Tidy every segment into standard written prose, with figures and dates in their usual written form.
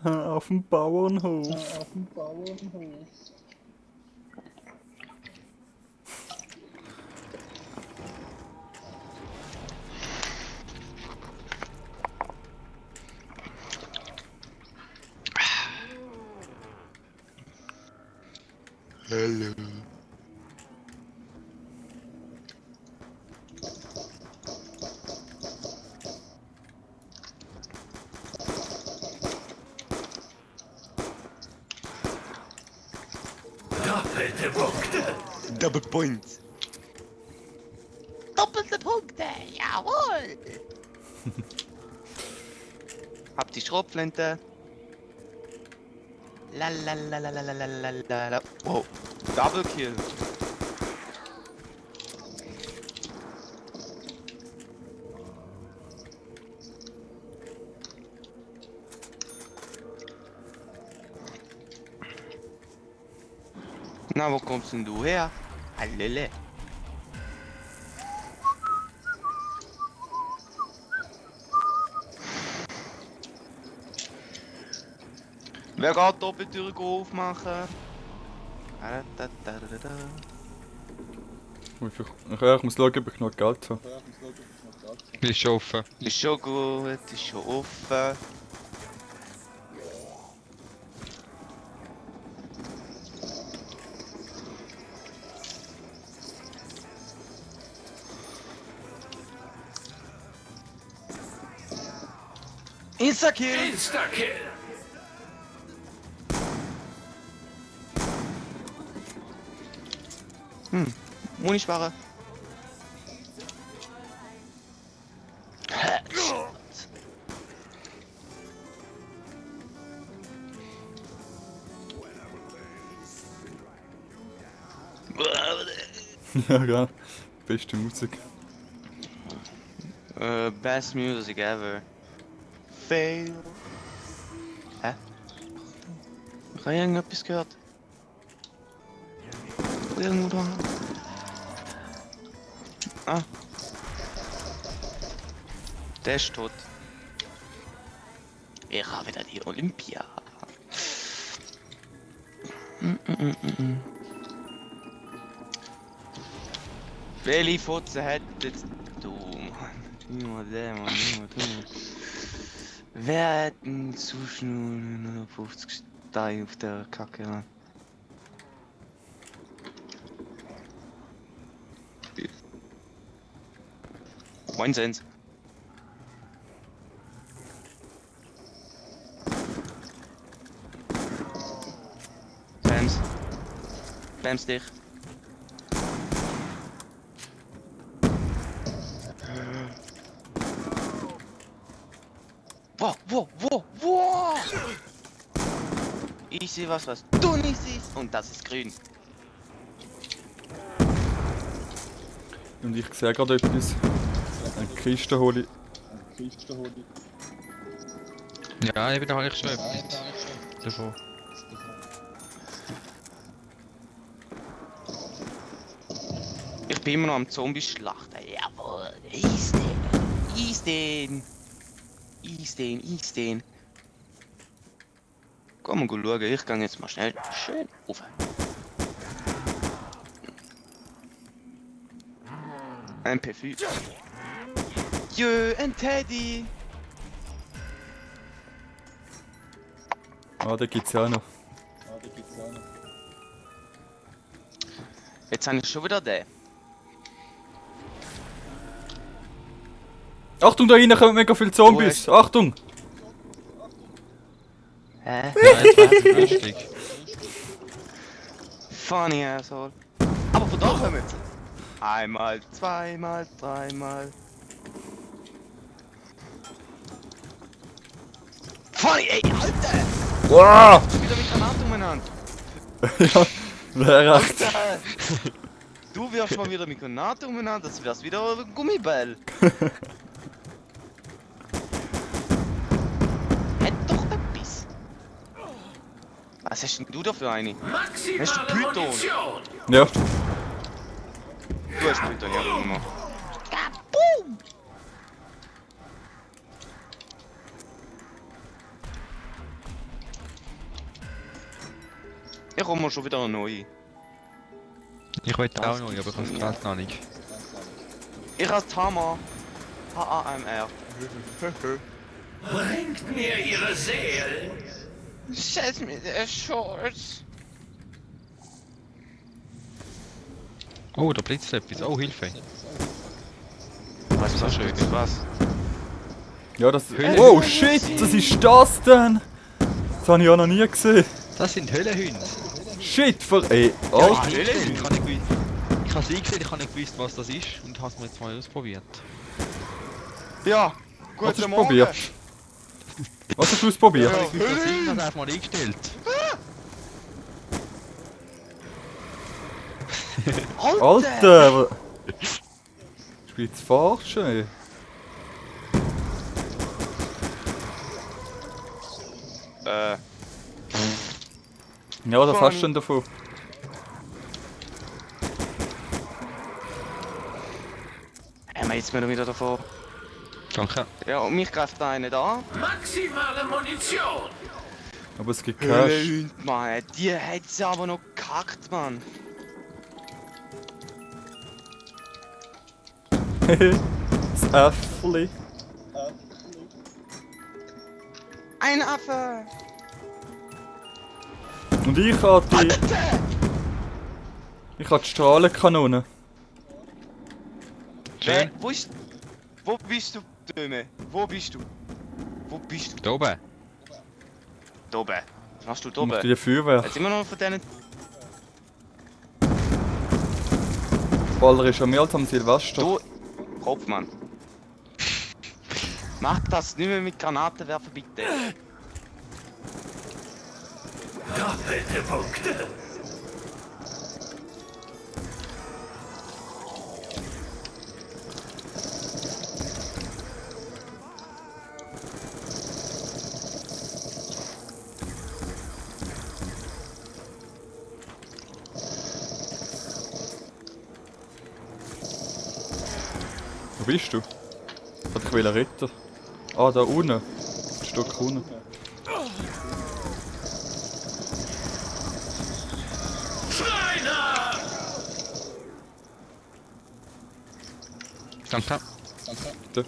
Auf dem Bauernhof. Hallo. Doppelte Punkte. Double Points. Doppelte Punkte, jawohl! Hab die Schrotflinte. Lalalalalalala. Wow. Double Kill. Na, wo kommst denn du her? Hallele. Wer geht die Doppeltür aufmachen? Ich muss schauen, ob ich noch Geld habe. Ist schon offen. Ist schon gut, ist schon offen. Insta-Kill! Insta-Kill. Munispare. Ja, ja. Beste Musik. Best music ever. Fail. Hä? Ich habe irgendetwas gehört. Irgendwo da. Ah. Der ist tot. Ich habe wieder die Olympia. Welche Fotze hättet du, Mann? Nur der, Mann, nur du. Wer hat einen Zuschnur 150 Steine auf der Kacke, Mann? Moin Sens. Bams. Bams dich. Wow! Ich sehe was du nicht siehst. Und das ist grün. Und ich sehe gerade etwas. Eine Kiste hole ich. Ja, eben, da habe ich schon etwas davon. Ich bin immer noch am Zombie-Schlachten. Jawohl. Ease den. Ease den. Ease den. Ease den. Komm mal schauen. Ich gehe jetzt mal schnell schön rauf. Ein P5. Jö, ein Teddy. Ah, den gibt's ja auch noch. Jetzt habe ich schon wieder den. Achtung, da hinten kommen mega viele Zombies! Achtung! Hä? Ja, jetzt weiß ich lustig. Funny asshole. Aber von da kommen sie. Einmal, zweimal, dreimal. Funny, ey, Alter! Wow! Wieder mit Granaten umeinander. Ja, wäre recht. Alter! Du wirfst mal wieder mit Granaten umeinander, das wär's wieder ein Gummiball. Hätt doch etwas. Was hast denn du da für eine? Hast du Maximale Python? Munition. Ja. Du hast Python, ja, immer. Kaboom! Ich komme mir schon wieder eine neue. Ich wollte auch noch, aber ich habe das Geld noch nicht. Ich habe Hammer. H-A-M-R. Bringt mir ihre Seelen. Scheiß mir der Shorts. Oh, da blitzt etwas. Oh, Hilfe. Was So schön. Was? Ja, das... Hölle. Oh shit, was ist das denn? Das habe ich ja noch nie gesehen. Das sind Höllenhunde. Shit, ey, Ich Alter. habe es gesehen, ich habe sie gesehen, ich habe nicht gewusst, was das ist und habe es mir jetzt mal ausprobiert. Ja, Was hast guten du Morgen. probiert? Was hast du ausprobiert? Ja. Ich habe das Ding das einfach mal eingestellt. Alter! Ich bin jetzt falsch, ey. Ja, das hast du denn davon? Haben wir jetzt mir wieder davon? Danke. Ja, und mich greift einer da. Maximale Munition. Aber es gibt Cash. Hund, Mann. Die hat sie aber noch gekackt, Mann. Das Äffli. Ein Affe. Und ich habe die... Ich habe die Strahlenkanone. Schön. Wo ist... Wo bist du, Döme? Wo bist du? Wo bist du? Da oben. Da oben. Was machst du da Und oben? die Feuerwehr. Jetzt immer noch von denen... Baller ist ja mehr als am Silvester. Du... Kopfmann. Mach das nicht mehr mit Granatenwerfen, bitte. Doppelte Punkte. Wo bist du? Ich wollte dich retten. Ah, da unten. Ein Stück unten. Schreiner. Danke. Da.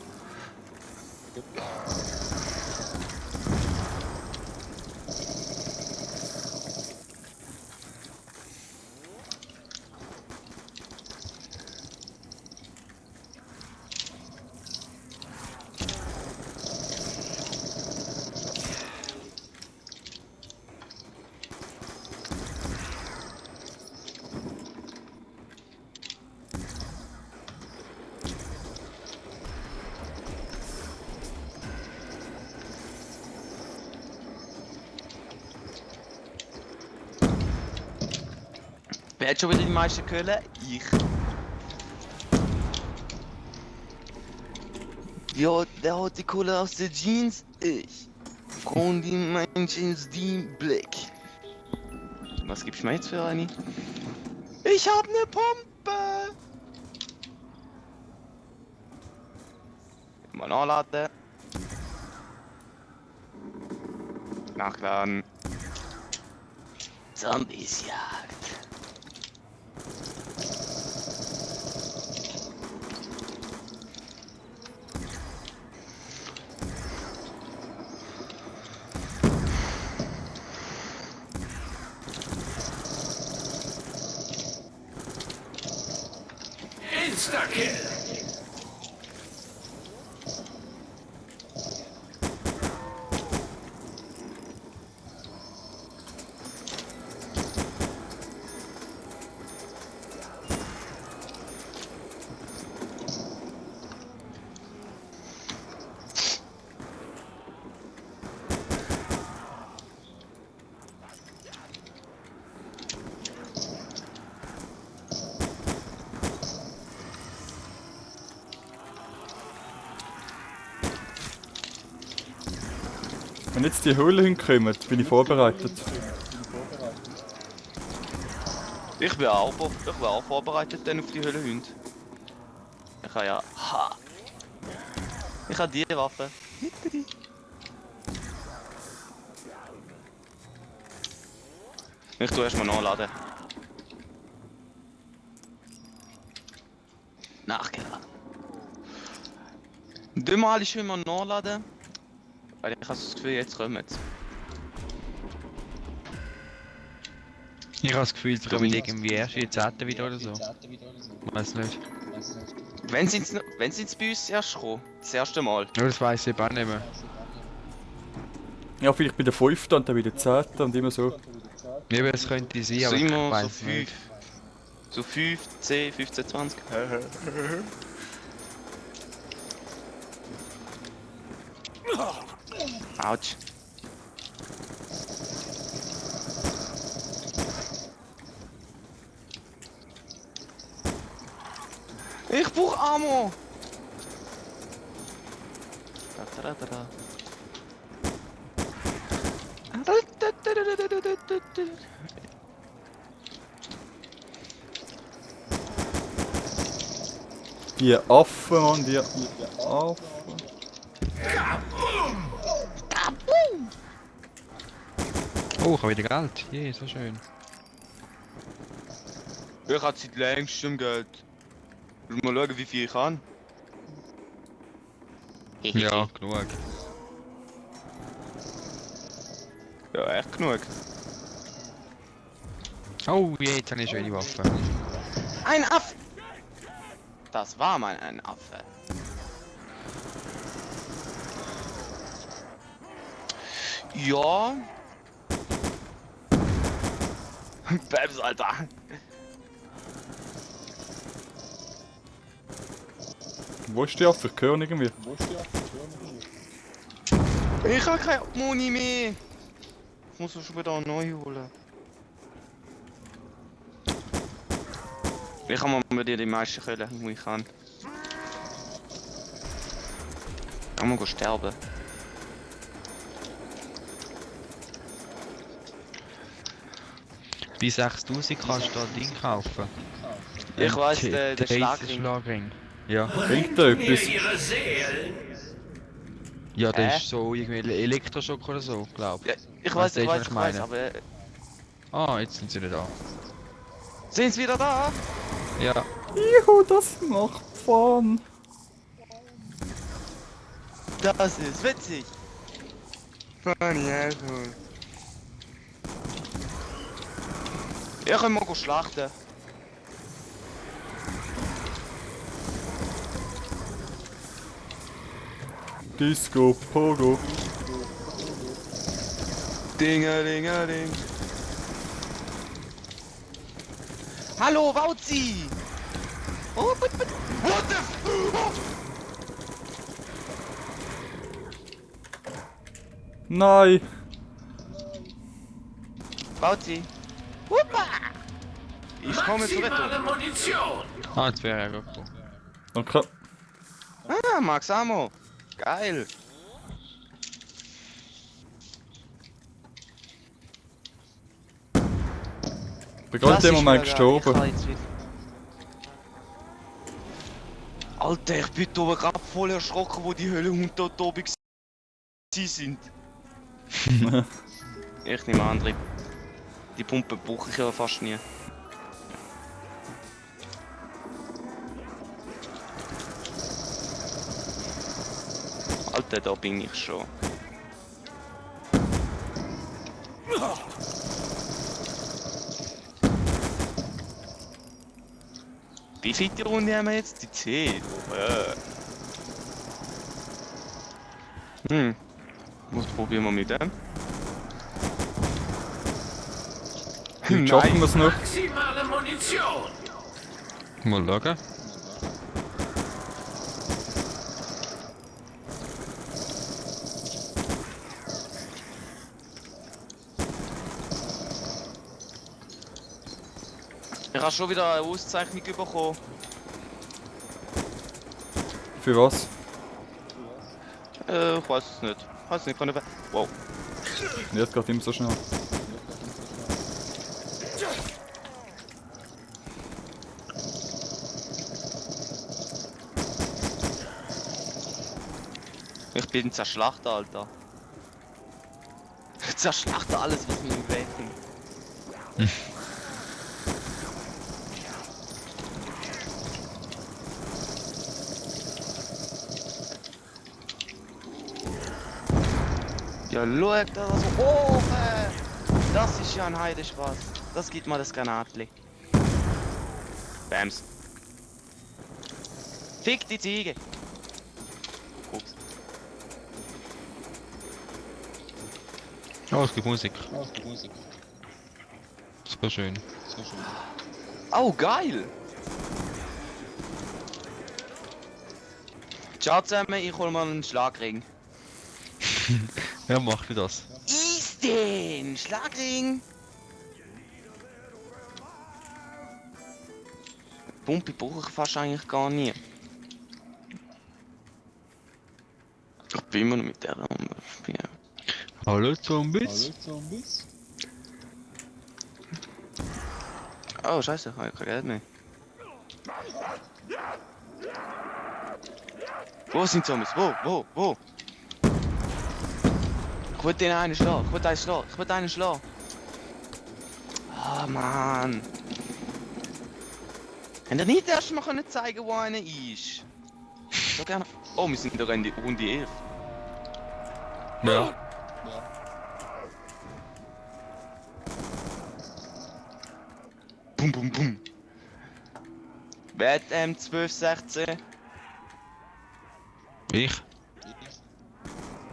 Wer hat schon wieder die meisten Köhlen? Ich. Ja, wer hat die Kohle aus der Jeans? Ich. Und die mein Jeans die Black. Was gibt's mir jetzt für eine? Ich hab ne Pumpe! Mal nachladen. Nachladen. Zombiesjagd. Insta-Kill. Wenn jetzt die Höhle hinkommen, bin ich vorbereitet. Ich bin auch vorbereitet dann auf die Höhlenhunde. Ich habe ja... Ha! Ich habe die Waffe. Ich tu erstmal nachladen. Nachgeladen. Dreimal ist immer nachladen. Weil ich habe das Gefühl, jetzt kommen sie. Ich habe das Gefühl, es kommen irgendwie erst in 10. wieder oder so. Weiß nicht. Wenn sie bei uns erst kommen? Das erste Mal. Ja, das weiss ich eben auch nicht mehr. Ja, vielleicht bei der 5. und dann bei der 10. und immer so. Eben, es könnte sein, So aber ich immer so weiss 5. nicht. So 5, 10, 15, 20. Autsch. Ich brauch Ammo! Die Affen, Mann, die Affen. Oh, ich habe wieder Geld. Je, so schön. Ich hab seit längstem Geld. Willst du mal schauen, wie viel ich kann? Ja, genug. Ja, echt genug. Oh, je, jetzt habe ich eine schöne Waffe. Ein Affe! Das war mal ein Affe. Ja. Babs, Alter. Wo ist die Affe? Ich höre ihn irgendwie. Ich hab keine Muni mehr. Ich muss schon wieder neu holen. Ich kann mal mit dir die meisten killen, die ich kann. Ich kann mal sterben. Bei 6000 kannst du da Ding kaufen. Ich weiss, der Schlagring. Schlagring. Ja. Bringt da Mir etwas? ihre Seelen. Ja, das Hä? ist so irgendwie Elektroschock oder so, glaub ich. Ja, ich Weißt weiß, du, was ich meine? aber... Ah, jetzt sind sie nicht da. Sind sie wieder da? Ja. Juhu, das macht Fun. Das ist witzig. Funny asshole. Ich kann mal schlachten. Disco, Pogo. Dingelingeling. Hallo, Wauzi! Oh, what the f... Nein. Wauzi. Huppa! Ich komme zurück. Maximale Munition. Ah, jetzt wäre ja cool. Danke. Ah, Max Ammo. Geil. Ich bin gerade in dem Moment ist wieder geil. Ich gestorben. kann jetzt wieder- Alter, ich bin da gerade voll erschrocken, wo die Höhlenhunde dort oben sind. Ich nehme an, André. Die Pumpe brauche ich ja fast nie. Alter, da bin ich schon. Wie viele Runde haben wir jetzt? Die 10. Was probieren wir mit dem? Wie schaffen wir es noch? Maximale Munition. Mal schauen. Ich habe schon wieder eine Auszeichnung bekommen. Für was? Ich weiß es nicht. Weiß nicht, kann ich... Wow. Jetzt geht immer so schnell. Ich bin zerschlachter, Alter. Ich zerschlachte alles, was mir im Weg kommt. Ja, schau da so oben! Das ist ja ein Heidenspaß. Das gibt mal das Granatli. Bams. Fick die Ziege! Ups. Oh, es gibt Musik. So schön. Oh, geil! Ciao zusammen, ich hol mal einen Schlagring. Wer macht das? Ist den Schlagring! Pumpe brauche ich fast eigentlich gar nie. Ich bin immer noch mit der spielen. Hallo Zombies? Oh, scheiße, ich habe kein Geld mehr. Wo sind Zombies? Wo? Ich will den einen schlagen, ich will einen schlagen. Ah, Mann. Hätte ihr nicht erst mal können zeigen, wo einer ist? So gerne. Oh, wir sind doch in die Runde 11. Ja. Bum, bum, bum. Wer hat 12, 16? Ich.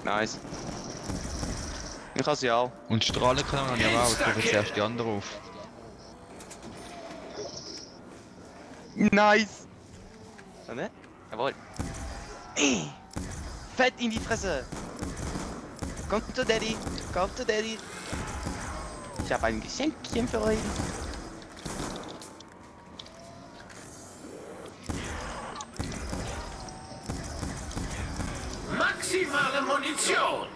Nice. Ich habe sie auch. Und Strahlenkanone habe ich aber auch. Ich rufe zuerst die andere auf. Nice! Warte. Jawohl. Fett in die Fresse! Kommt zu Daddy! Kommt zu Daddy! Ich habe ein Geschenkchen für euch. Maximale Munition.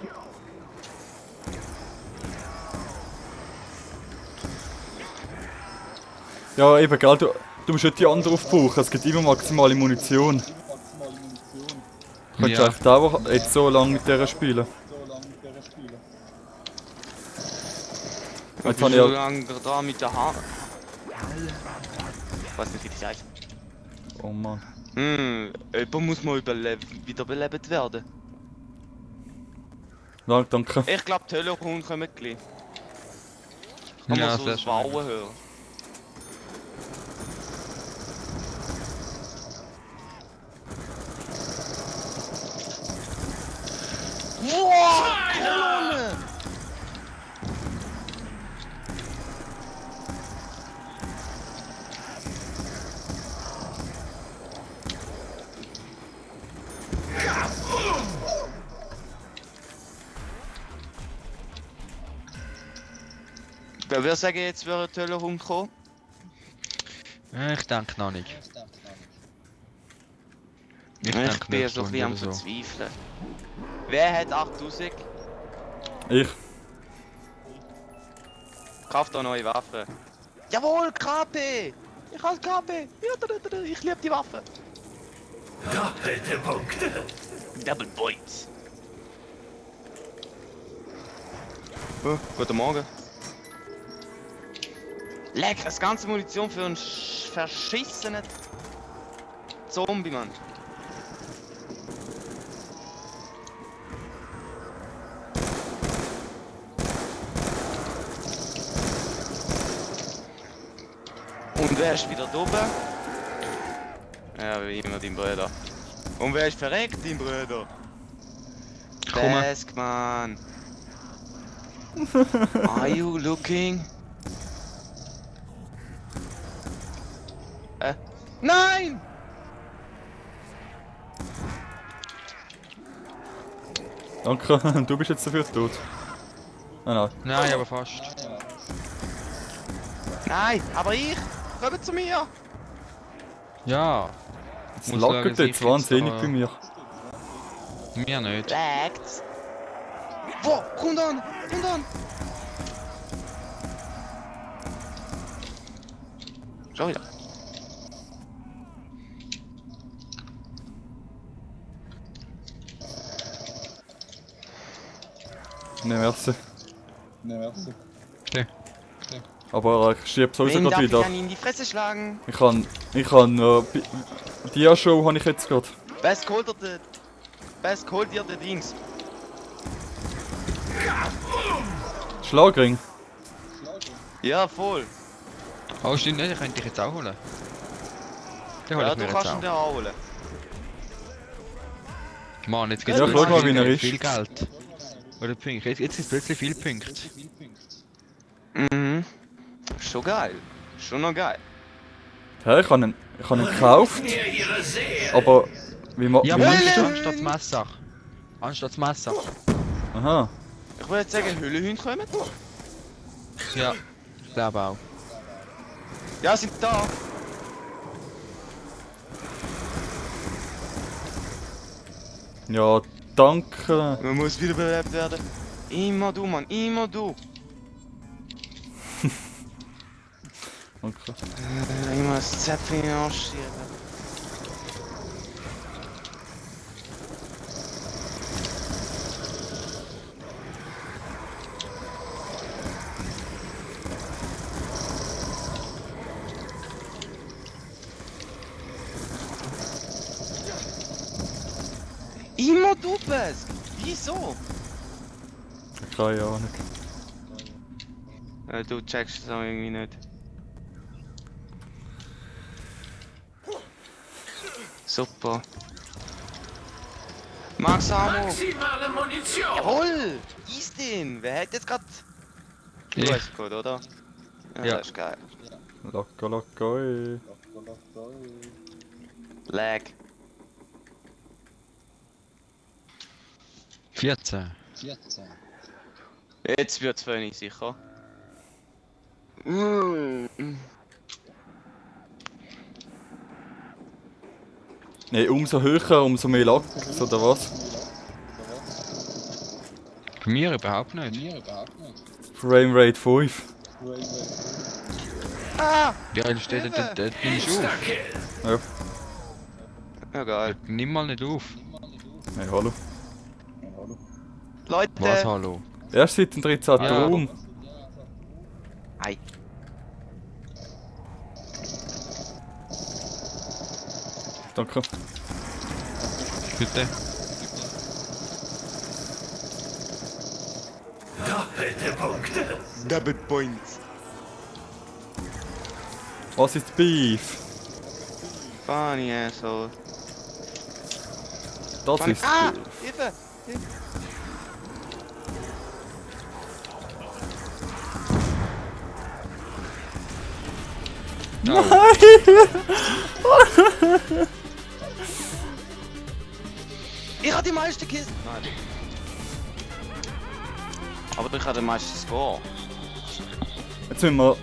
Ja, eben, gell, du musst nicht die andere aufbrauchen, es gibt immer maximale Munition. Du kannst Ja. eigentlich dauernd jetzt so lange mit der spielen. Jetzt habe ich so ja... lange dran mit der Hand. Ich weiß nicht, wie das heißt. Oh Mann. Jemand muss mal wiederbelebt werden. Ja, danke. Ich glaube, die Höllehunde kommen gleich. Kann Ja, man so sehr das schön. Bauen hören. Wow! Kanone! Wer würde sagen, jetzt wäre ein Höllehund kommen? Ich denke noch nicht. Ich Ich denke bin nächste so ein bisschen am Runde oder so. Verzweifeln. Wer hat 8000? Ich. Kauft da neue Waffen. Jawohl, KP! Ich habe KP! Ja, ich liebe die Waffe! Doppelte Punkte. Double Points! Oh, guten Morgen. Leck, das ganze Munition für einen verschissenen Zombie, Mann. Und wer ist wieder da oben? Ja, wie immer dein Bruder. Und wer ist verreckt, dein Bruder? Komme. Desk, man. Are you looking? Nein! Danke, du bist jetzt dafür tot. Ah nein. Nein, aber fast. Nein, aber ich! Kommt zu mir! Ja. Jetzt Muss schauen, lackert dass jetzt ich wahnsinnig jetzt bei mir. Mir nicht. Lagt's! Wo? Kommt an! Kommt an! Schon wieder. Ne, merci. Okay. Aber ich schieb sowieso Wen darf gerade ich wieder. an ihn in die Fresse schlagen? Ich kann Dia-Show habe ich jetzt gerade. Best holt ihr den Dings. Schlagring. Ja, voll. Oh, stimmt nicht, ich könnte dich jetzt auch holen. Den hole Ja, ich mir du jetzt kannst ihn auch. dir auch holen. Mann, jetzt Ja, gibt es schau mal, wie er ist. viel Geld. Oder Punkte. Jetzt gibt es plötzlich viel Punkte. Mhm. Schon geil. Schon noch geil. Hä, ich habe ihn gekauft. Mir ihre Seele. Aber wie Ja, wie aber meinst du? anstatt das Messer. Anstatt das Messer. Aha. Ich würde sagen, Höhlenhunde kommen. Ja, ich glaube auch. Ja, sind da. Ja, danke. Man muss wiederbelebt werden. Immer du, Mann, immer du. Danke. Immer das Zäpfchen in den Arsch schieben. Immer du bist! Wieso? Keine Ahnung. Du checkst es auch irgendwie nicht. Super. Max Ammo! Maximale Munition. Jawohl! Ist den! Wer hat jetzt grad... Du Ich. hast gut, oder? Ja. Das ist geil. Locker, ey. Lag. 14. Jetzt wird's funny, sicher. Nee, umso höher, umso mehr Lachs, oder was? Bei mir überhaupt nicht. Framerate 5. Ah! Ja, dann steht dort nimmst du auf. Insta-Kill. Ja, Ja, geil. Nimm mal nicht auf. hey, hallo. Leute! Was, hallo? Erst seit dem 13. Ja. Raum. Hi. Danke. Bitte. Doppelte Punkte. Double points. Was ist Beef? Funny asshole. Das Funny. ist Ah! Beef. Hilfe! Ich habe die meisten Kisten! Nein. Aber ich habe den meisten Score. Jetzt müssen wir